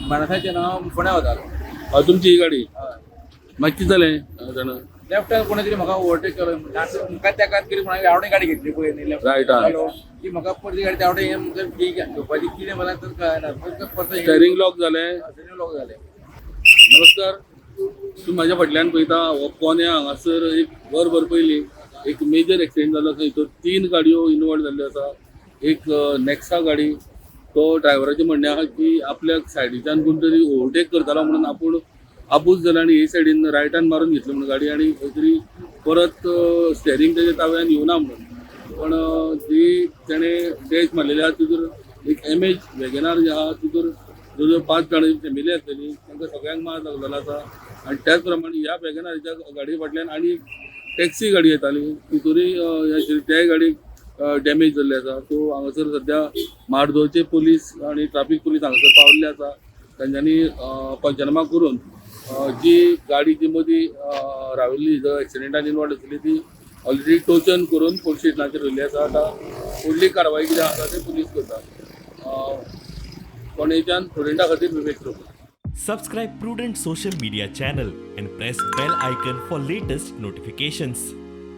मानसाचें नांव फोंड्या वतालो. तुमची ही गाडी. हय. मागीर कितें जालें जाणा? लेफ्टान कोणे तरी म्हाका ओवरटेक केलो. म्हाका त्या कितें म्हणून आवडे गाडी घेतली पळय न्ही लेफ्ट. Right, हा. की म्हाका परती गाडी तेवटे हे ही घेवपाची कितें मला तर कळना. परत स्टेरिंग लॉक जालें. स्टेरिंग लॉक जालें. नमस्कार, तुम्ही माझ्या फाटल्यान पळयता हो कोन्या हांगासर एक वरभर पयलीं एक मेजर एक्सिडेंट जालो आसा. हितून तीन गाडयो इनवॉल्व जाल्ल्यो आसा. एक नेक्सा गाडी, तो ड्रायव्हराचें म्हणणें आहा की आपल्याक सायडीच्यान कोण तरी ओवरटेक करतालो म्हणून आपूण आबूज जालो आनी हे सायडीन रायटान मारून घेतली म्हणून गाडी आनी खंय तरी परत स्टेरींग तेच्या ताव्यान येवना म्हणून. पण जी तेणें डॅश मारलेली आहा तितूर एक एम एच वेगनार जी आहा तितूर जवळ जवळ पांच जाणांची फॅमिली आसलेली, तांकां सगळ्यांक मार लागलेलो आसा. आनी त्याच प्रमाणे ह्या वेगनाराच्या गाडये फाटल्यान आनी टॅक्सी गाडी येताली, तितूरय त्याय गाडयेक डॅमेज जाल्ली आसा. सो हांगासर सद्या मार्दोळचे पुलीस आनी ट्राफीक पुलीस हांगासर पावल्ले आसा. तांच्यांनी पंचनामा करून जी गाडी जी मदीं राविल्ली, जो एक्सिडेंटान इनवॉल्व आशिल्ली, ती ऑलरेडी टोचन करून पुलीस स्टेशनाचेर व्हेल्ली आसा. आतां फुडली कारवाई कितें आसा ते पुलीस करता. फोंडेच्यान प्रुडंटा खातीर विवेक Prabhu. Subscribe Prudent Social Media channel and press bell icon for latest notifications.